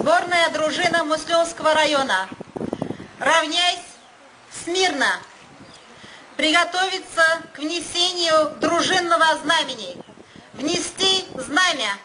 Сборная дружина Муслёнского района. Равняйсь смирно. Приготовиться к внесению дружинного знамени. Внести знамя.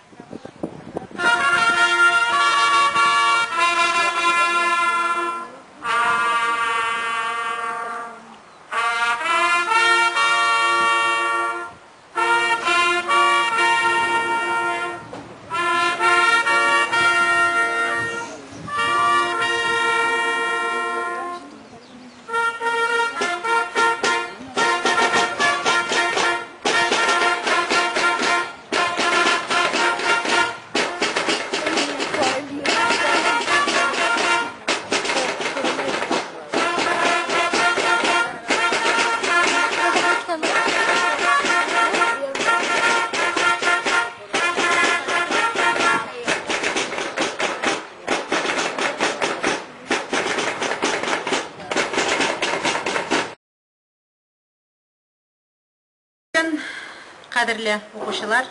Кадерле укучылар,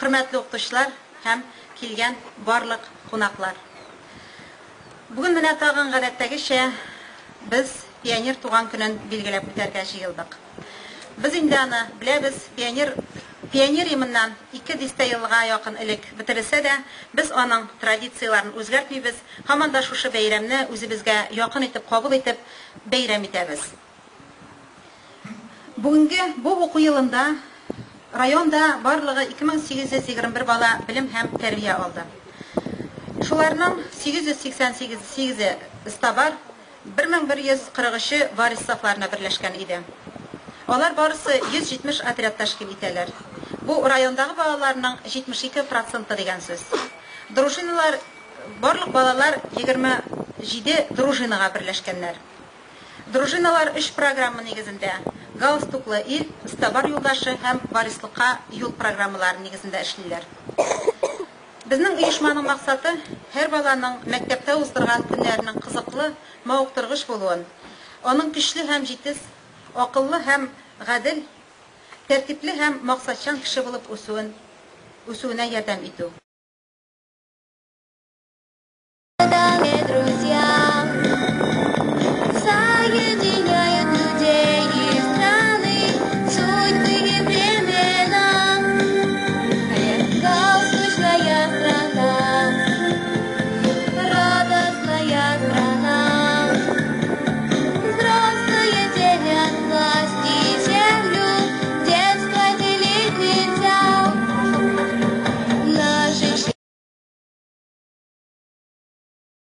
хөрмәтле укытучылар һәм килгән барлык кунаклар. Бүген менә тагын гадәттәгечә без пионер туган көнен билгеләп үтәргә җыелдык. Без инде аны беләбез, пионер пионерия моннан ике дистә елга якын элек бетерелсә дә, без аның традицияләрен үзгәртмибез, һаман да шушы бәйрәмне үзебезгә якын итеп кабул итеп бәйрәм итәбез. Бүгенге бу уку елында районда барлыгы 2821 бала белем һәм тәрбия алды. Шуларның 888-е Стабар, 1143-е Варис сафларына берләшкән иде. Алар барысы 170 отряд тәшкил итәләр. Бу райондагы балаларның 72 проценты дигән сүз. Дружиналар, барлык балалар 27 дружинага берләшкәннәр. Дружиналар өч программа нигезендә, Галстуклы ил, Стабар юлдашы һәм Варислыкка юл программалары нигезендә эшлиләр. Безнең оешманың максаты, һәр баланың мәктәптә уздырган көннәренең кызыклы, мавыктыргыч булуын, аның көчле һәм җитез, акыллы һәм гадел, тәртипле һәм максатчан кеше булып үсүен үсүенә ярдәм итү.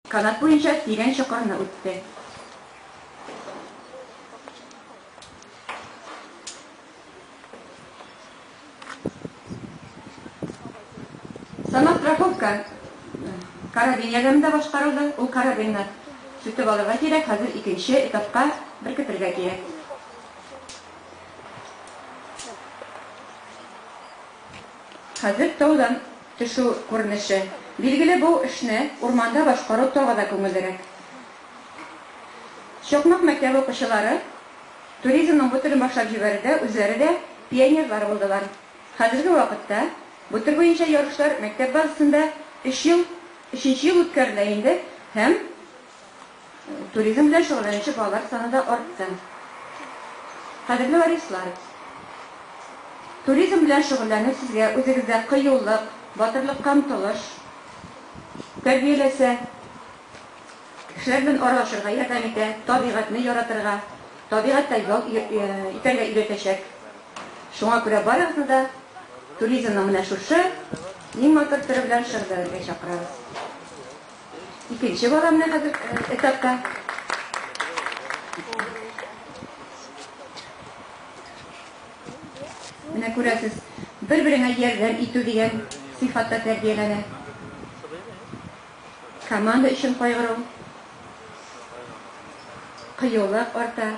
Канат буенча тирән чокырны үтте. Самостраховка карабин ярдәмендә башкарылды. Ул карабинны сүтеп алырга кирәк, хәзер икенче этапка беркетергә кирәк. Хәзер таудан төшү күренеше. Билгеле, бу эшне урманда башкару тагы да күңеллерәк. Чокмак мәктәбе укучылары туризмның бу төрен башлап җибәрүдә үзләре дә пионерлар булдылар. Хәзерге вакытта бу төр буенча ярышлар мәктәп базасында өч ел, өченче ел үткәрелә инде һәм Туризм белән шөгыльләнүче балалар саны да артты. Кадерле варислар! Туризм белән шөгыльләнү сезгә үзегездә кыюлык, батырлыкка омтылыш тәрбияләсә, кешеләр белән аралашырга ярдәм итә, табигатьне яратырга, табигатьтә ял итәргә өйрәтәчәк. Шуңа күрә барыгызны да туризмның менә шушы иң матур төре белән шөгыльләнергә чакырабыз. Икенче бала менә хәзер этапта. Менә күрәсез, бер-береңә ярдәм итү дигән сыйфатта тәрбияләнә. Команда өчен кайгыру, кыюлык арта.